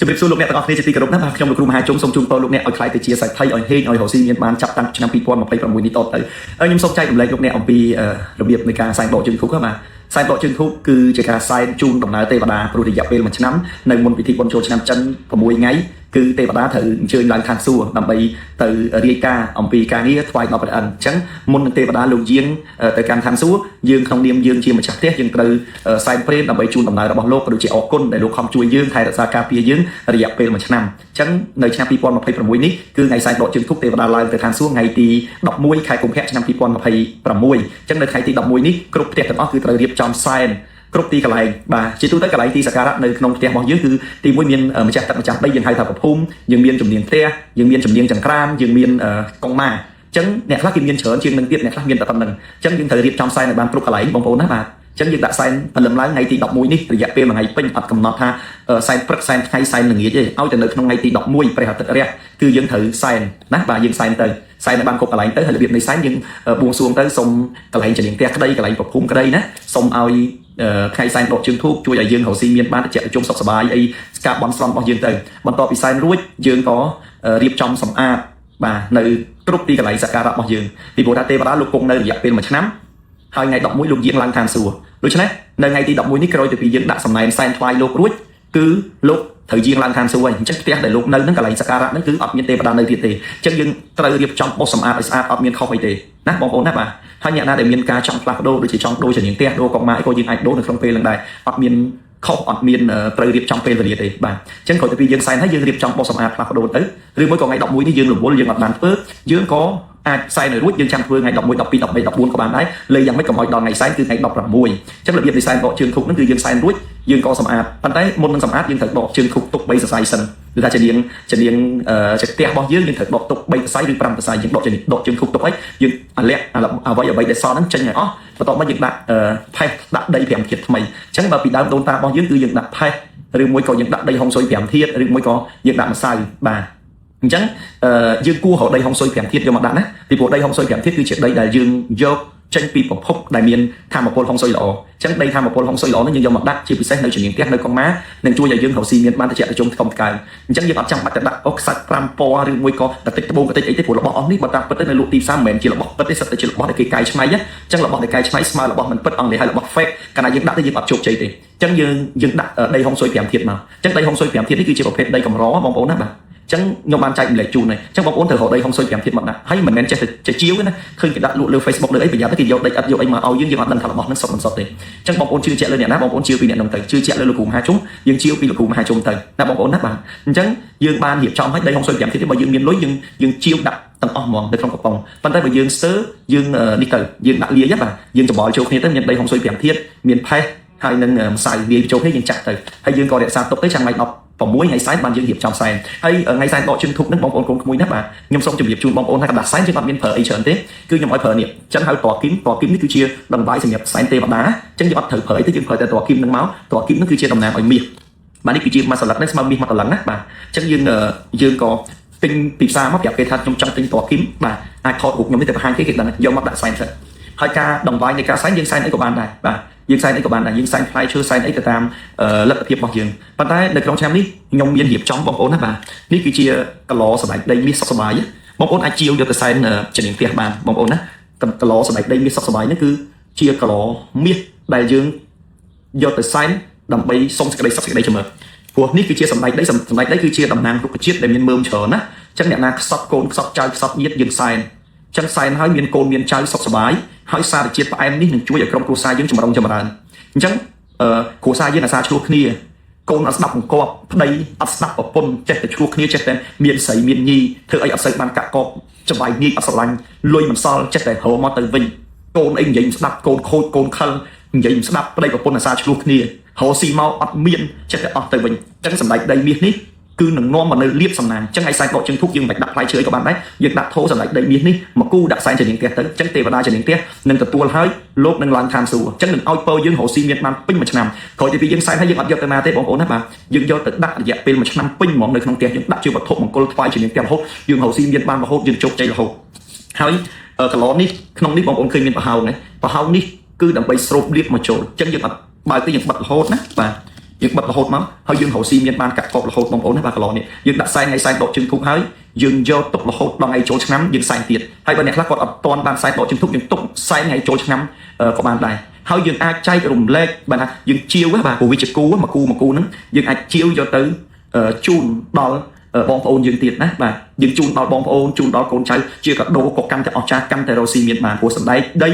ជំរាបសួរលោកអ្នកទាំងអស់គ្នាជាទីគោរពណាស់បាទខ្ញុំលោកគ្រូមហាជុំសូមជូនពរលោកអ្នកឲ្យក្លាយទៅជាសេដ្ឋីឲ្យហេងឲ្យរកស៊ីមានបានចាប់តាំងឆ្នាំ2026នេះតទៅហើយខ្ញុំសូមចែករំលែកលោកអ្នកអំពីរបៀបនៃការសែនដកជើងធូបបាទសែនដកជើងធូបគឺជាការសែនជូនដំណើរទេវតាព្រោះរយៈពេល1ឆ្នាំនៅមុនពិធីបុណ្យចូលឆ្នាំចិន6ថ្ងៃគឺទេវតាត្រូវអញ្ជើញឡើងឋានសួគ៌ដើម្បីទៅរាយការណ៍អំពីការងារថ្វាយដល់ព្រះឥន្ទអញ្ចឹងមុននឹងទេវតាលោកយាងទៅកាន់ឋានសួគ៌យើងក្នុងនាមយើងជាម្ចាស់ផ្ទះយើងត្រូវសែនព្រេនដើម្បីជូនដំណើររបស់លោកក៏ដូចជាអរគុណដែលលោកខំជួយយើងថែរក្សាការពារយើងរយៈពេល1ឆ្នាំអញ្ចឹងនៅឆ្នាំ2026នេះគឺថ្ងៃសែនដកជើងធូបទេវតាឡើងទៅឋានសួគ៌ថ្ងៃទី11ខែកុម្ភៈឆ្នាំ2026អញ្ចឹងនៅថ្ងៃទី11នេះគ្រប់ផ្ទះទាំងអស់គឺត្រូវរៀបចំសែនគ្រប់ទីកន្លែងបាទជាទូទៅកន្លែងទីសក្ការៈនៅក្នុងផ្ទះរបស់យើងគឺទីមួយមានម្ចាស់ទឹកម្ចាស់ដីយើងហៅថាប្រភូមិយើងមានជំនាញផ្ទះយើងមានជំនាញចង្ក្រានយើងមានកងម៉ាអញ្ចឹងអ្នកខ្លះគេមានច្រើនជាងនឹងទៀតអ្នកខ្លះមានតែប៉ុណ្្នឹងអញ្ចឹងយើងត្រូវរៀបចំសែនឲ្យបានគ្រប់កន្លែងបងប្អូនណាបាទអញ្ចឹងយើងដាក់សែនព្រលឹមឡើងថ្ងៃទី11នេះរយៈពេលមួយថ្ងៃពេញអត់កំណត់ថាសែនព្រឹកសែនថ្ងៃសែនល្ងាចទេឲ្យតែនៅក្នុងថ្ងៃទី11ព្រះអាទិត្យរះគឺយើងត្រូវសែនណាបាទយើងសែនទៅសែនឲ្យបានគ្រប់កន្លែងទៅហើយរបៀបនៃសែនយើងបួងសួងទៅសុំកន្លែងចលៀងផ្ទះក្តីកន្លែងប្រភូមិក្តីណាសុំឲ្យថ្ងៃសែនដកជើងធូបជួយឲ្យយើងរកស៊ីមានបានតិចជុំសុខសប្បាយអីការបន់ស្រន់របស់យើងទៅបន្ទាប់ពីសែនរួចយើងក៏រៀបចំសម្អាតបាទនៅគ្រប់ទីកន្លែងសក្ការៈរបស់យើងពីព្រោះថាទេវតាលោកគង់នៅរយៈពេល1ឆ្នាំហើយថ្ងៃ11លោកយាងឡើងឋានសួគ៌ដូច្នេះនៅថ្ងៃទី11នេះក្រោយទៅពីយើងដាក់សំណែនសែនថ្វាយលោករួចគឺលោកត្រូវយាងឡើងឋានសួគ៌ហើយអញ្ចឹងផ្ទះដែលលោកនៅហ្នឹងកន្លែងសក្ការៈហ្នឹងគឺអត់មានទេវតានៅទៀតទេអញ្ចឹងយើងត្រូវរៀបចំបោសសម្អាតឲ្យស្អាតអត់មានខុសអីទេណាបងប្អូនណាបាទហើយអ្នកណាដែលមានការចង់ផ្លាស់ប្ដូរដូចជាចង់ដូរជំនាញផ្ទះដូរកុងម៉ាអីក៏យើងអាចដូរនៅក្នុងពេលហ្នឹងដែរអត់មានខុសអត់មានត្រូវរៀបចំពេលវេលាទេបាទអញ្ចឹងក្រោយទៅពីយើងសែនហើយយើងរៀបចំបោសសម្អាតផ្លាស់ប្ដូរទៅឬមួយក៏ថ្ងៃ11នេះយើងរវល់យើងអត់បានធ្វើយើងក៏អាចសែនឲ្យរួចយើងចាំធ្វើថ្ងៃ11 12 13 14ក៏បានដែរលេយ៉ាងម៉េចកុំឲ្យដល់ថ្ងៃសែនគឺថ្ងៃ16អញ្ចឹងរបៀបនៃសែនដកជើងធូបហ្នឹងគឺយើងសែនរួចយើងក៏សម្អាតប៉ុន្តែមុននឹងសម្អាតយើងត្រូវដកជើងធូបទុក3សរសៃសិនគឺថាជានាងជានាងជាផ្ទះរបស់យើងយើងត្រូវដកទុក3សរសៃឬ5សរសៃយើងដកជើងដកជើងធូបទុកអីយើងអាលាក់អ្វីអ្វីដែលសល់ហ្នឹងចេញឲ្យអស់បន្ទាប់មកយើងដាក់ផេះដាក់ដី5ធាតុថ្មីអញ្ចឹងបើពីដើមដូនតារបស់យើងគឺយើងដាក់ផេះឬមួយក៏យើងដាក់ដីហុងស៊ុយ5ធាតុឬមួយក៏យើងដាក់ម្សៅបាទអញ្ចឹងយើងគួររកដីហុងស៊ុយ5ធាតុយកមកដាក់ណាពីព្រោះដីហុងស៊ុយ5ធាតុគឺជាដីដែលយើងយកចេញពីប្រភពដែលមានធម៌ពលហុងស៊ុយល្អអញ្ចឹងដីធម៌ពលហុងស៊ុយល្អនេះយើងយកមកដាក់ជាពិសេសនៅជំនាញផ្ទះនៅកុងម៉ានឹងជួយឲ្យយើងរកស៊ីមានបានតិចតិចជុំថ្កុំថ្កើងអញ្ចឹងយើងអត់ចាំបាច់ទៅដាក់អូខ្សាច់5ពណ៌ឬមួយក៏តិចត្បូងតិចអីទេព្រោះរបស់អស់នេះបើតាមពិតទៅនៅលក់ទីផ្សារមិនមែនជារបស់ពិតទេសិតតែជារបស់ដែលគេកែច្នៃអញ្ចឹងរបស់ដែលកែច្នៃស្មើរបស់មិនពិតអង់គ្លេសហៅរបស់ fake កាលណាយើងដាក់ទៅយើងអត់ជោគជ័យទេអញ្ចឹងយើងយើងដាក់ដីហុងស៊ុយ5ធាតុមកអញ្ចឹងដីហុងស៊ុយ5ធាតុនេះគឺជាប្រភេទដីកម្របងប្អូនណាបាទចឹងខ្ញុំបានចែករំលែកជូនហើយចឹងបងប្អូនត្រូវរកដីហុងស៊ុយ5ធាតុមកដាក់ហើយមិនមែនចេះតែជាវទេណាឃើញគេដាក់លក់លើ Facebook លើអីប្រយ័ត្នទៅគេយកដីឥដ្ឋយកអីមកឲ្យយើងយើងអត់ដឹងថារបស់ហ្នឹងសុទ្ធមិនសុទ្ធទេចឹងបងប្អូនជឿជាក់លើអ្នកណាបងប្អូនជឿពីអ្នកនោះទៅជឿជាក់លើលោកគ្រូមហាជុំយើងជឿពីលោកគ្រូមហាជុំទៅណាបងប្អូនណាបាទអញ្ចឹងយើងបានរៀបចំឲ្យដីហុងស៊ុយ5ធាតុបើយើងមានលុយយើងយើងជាវដាក់ទាំងអស់ហ្មងនៅក្នុងកំប៉ុងប៉ុន្តែបើយើងស្ទើយើងនេះទៅយើងដាក់លាយបាទយើងច្បល់ចូលគ្នាទៅមានដីហុងស៊ុយ5ធាតុមានផេះហើយនឹងម្សៅលាយចូលគ្នាយើងចាក់ទៅហើយយើងក៏រក្សាទុកទៅចាំថ្ងៃ10 6ថ្ងៃសែនបានយើងរៀបចំសែនហើយថ្ងៃសែនដកជើងធូបហ្នឹងបងប្អូនកូនក្មួយណាបាទខ្ញុំសូមជម្រាបជូនបងប្អូនថាក្រដាសសែនយើងអត់មានប្រើអីច្រើនទេគឺខ្ញុំឲ្យប្រើនេះអញ្ចឹងហៅតគីមតគីមនេះគឺជាដង្វាយសម្រាប់សែនទេវតាអញ្ចឹងយើងអត់ត្រូវប្រើអីទេយើងប្រើតែតគីមហ្នឹងមកតគីមហ្នឹងគឺជាតំណាងឲ្យមាសបាទនេះគឺជាមួយសន្លឹកហ្នឹងស្មើមាសមួយតលឹងណាបាទអញ្ចឹងយើងយើងក៏ទិញពីផ្សារមកប្រាប់គេថាខ្ញុំចង់ទិញតគីមបាទអាចថតរូបខ្ញុំនេះទៅបង្ហាញគេគេដឹងយកមកដាក់សែនសិនហើយការដង្វាយនៃការសែនយើងសែនអីក៏បានដែរបាទយើងសែនអីក៏បានដែរយើងសែនផ្លែឈើសែនអីទៅតាមលទ្ធភាពរបស់យើងប៉ុន្តែនៅក្នុងឆ្នាំនេះខ្ញុំមានរៀបចំបងប្អូនណាបាទនេះគឺជាកឡសណ្ដែកដីមាសសុខសប្បាយបងប្អូនអាចជាវយកទៅសែនជំនាញផ្ទះបានបងប្អូនណាកឡសណ្ដែកដីមាសសុខសប្បាយនេះគឺជាកឡមាសដែលយើងយកទៅសែនដើម្បីសុំសេចក្តីសុខសេចក្តីចម្រើនព្រោះនេះគឺជាសណ្ដែកដីសណ្ដែកដីគឺជាតំណាងរុក្ខជាតិដែលមានមើមច្រើនណាអញ្ចឹងអ្នកណាខ្សត់កូនខ្សត់ចៅខ្សត់ញាតិយើងសែនចឹងសែនហើយមានកូនមានចៅសុខសប្បាយហើយសារជាតិផ្អែមនេះនឹងជួយឲ្យក្រុមគ្រួសារយើងចម្រុងចម្រើនអញ្ចឹងអឺគ្រួសារយើងអាសាឆ្លោះគ្នាកូនអត់ស្ដាប់បង្គាប់ប្តីអត់ស្ដាប់ប្រពន្ធចេះតែឆ្លោះគ្នាចេះតែមានស្រីមានញីធ្វើអីអត់សូវបានកាក់កបច្បាយញីអត់ស្រឡាញ់លុយមិនសល់ចេះតែរមកទៅវិញកូនអីនិយាយមិនស្ដាប់កូនខូចកូនខិលនិយាយមិនស្ដាប់ប្តីប្រពន្ធអាសាឆ្លោះគ្នារកស៊ីមកអត់មានចេះតែអស់ទៅវិញអញ្ចឹងសម្ដេចដីមាសនេះគឺនឹងនាំមកនៅលៀបសំណាងអញ្ចឹងឯសែនដកជើងធូបយើងមិនបាច់ដាក់ផ្លែឈើអីក៏បានដែរយើងដាក់ធោសម្ដេចដីមាសនេះមកគូដាក់សែនជំនាញផ្ទះទៅអញ្ចឹងទេវតាជំនាញផ្ទះនឹងទទួលហើយលោកនឹងឡើងឋានសួគ៌អញ្ចឹងនឹងឲ្យពរយើងរកស៊ីមានបានពេញមួយឆ្នាំក្រោយពីយើងសែនហើយយើងអត់យកទៅណាទេបងប្អូនណាបាទយើងយកទៅដាក់រយៈពេលមួយឆ្នាំពេញហ្មងនៅក្នុងផ្ទះយើងដាក់ជាវត្ថុមង្គលថ្វាយជំនាញផ្ទះរហូតយើងរកស៊ីមានបានរហូតយើងជោគជ័យរហូតហើយកឡនេះក្នុងនេះបងប្អូនឃើញមានប្រហោងទេប្រហោងនេះគឺដើម្បីស្រូបលៀបមកចូលអញ្ចឹងយើងអត់បើកទៅយើងបិទរហូតណាបាទ យើងបិទរហូតមកហើយយើងរកស៊ីមានបានកាក់កបរហូតបងប្អូនណាបាទកន្លងនេះយើងដាក់សែនថ្ងៃសែនដកជើងធូបហើយយើងយកទុករហូតដល់ថ្ងៃចូលឆ្នាំយើងសែនទៀតហើយបើអ្នកខ្លះគាត់អត់ទាន់បានសែនដកជើងធូបយើងទុកសែនថ្ងៃចូលឆ្នាំក៏បានដែរហើយយើងអាចចែករំលែកបាទថាយើងជាវបាទព្រោះវាជាគូមកគូមកគូហ្នឹងយើងអាចជាវយកទៅជូនដល់បងប្អូនយើងទៀតណាបាទយើងជូនដល់បងប្អូនជូនដល់កូនចៅជាកាដូក៏កាន់តែអស្ចារ្យកាន់តែរកស៊ីមានបានព្រោះសណ្ដែកដី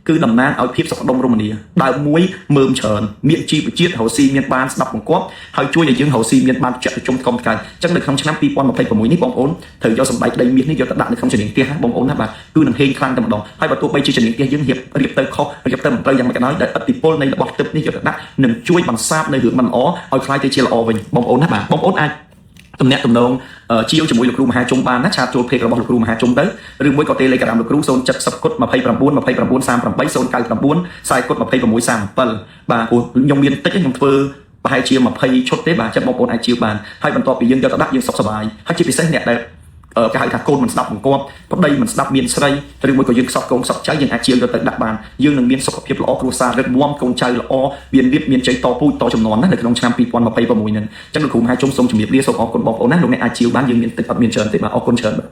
គឺតំណាងឲ្យភាពសុខដុមរមនាដើមមួយមើមច្រើនមានជីវជាតិរកស៊ីមានបានស្ដាប់បង្គាប់ហើយជួយឲ្យយើងរកស៊ីមានបានជាក់ប្រជុំធំថ្កើងអញ្ចឹងនៅក្នុងឆ្នាំ2026នេះបងប្អូនត្រូវយកសណ្ដែកដីមាសនេះយកទៅដាក់នៅក្នុងជំនាញផ្ទះបងប្អូនណាបាទគឺនឹងហេងខ្លាំងតែម្ដងហើយបើទោះបីជាជំនាញផ្ទះយើងរៀបរៀបទៅខុសរៀបទៅមិនត្រូវយ៉ាងម៉េចក៏ដោយដែលឥទ្ធិពលនៃរបស់ទឹកនេះយកទៅដាក់នឹងជួយបន្សាបនៅរឿងមិនល្អឲ្យក្លាយទៅជាល្អវិញបងប្អូនណាបាទបងប្អូនអាចទំនាក់ទំនងជាវជាមួយលោកគ្រូមហាជុំបានណាchat ចូល page របស់លោកគ្រូមហាជុំទៅឬមួយក៏ Telegram លោកគ្រូ070គុត29 29 38 099 40គុត26 37បាទព្រោះខ្ញុំមានតិចខ្ញុំធ្វើប្រហែលជា20ឈុតទេបាទចឹងបងប្អូនអាចជាវបានហើយបន្ទាប់ពីយើងយកទៅដាក់យើងសុខសប្បាយហើយជាពិសេសអ្នកដែលគេហៅថាកូនមិនស្ដាប់បង្គាប់ប្តីមិនស្ដាប់មានស្រីឬមួយក៏យើងខ្សត់កូនខ្សត់ចៅយើងអាចជាវយកទៅដាក់បានយើងនឹងមានសុខភាពល្អគ្រួសាររឹងមាំកូនចៅល្អមានលៀបមានជ័យតពូជតចំនួនណានៅក្នុងឆ្នាំ2026ហ្នឹងអញ្ចឹងលោកគ្រូមហាជុំសូមជម្រាបលាសូមអរគុណបងប្អូនណាលោកអ្នកអាចជាវបានយើងមានតិចអត់មានច្រើនទេបាទអរគុណច្រើនបាទ។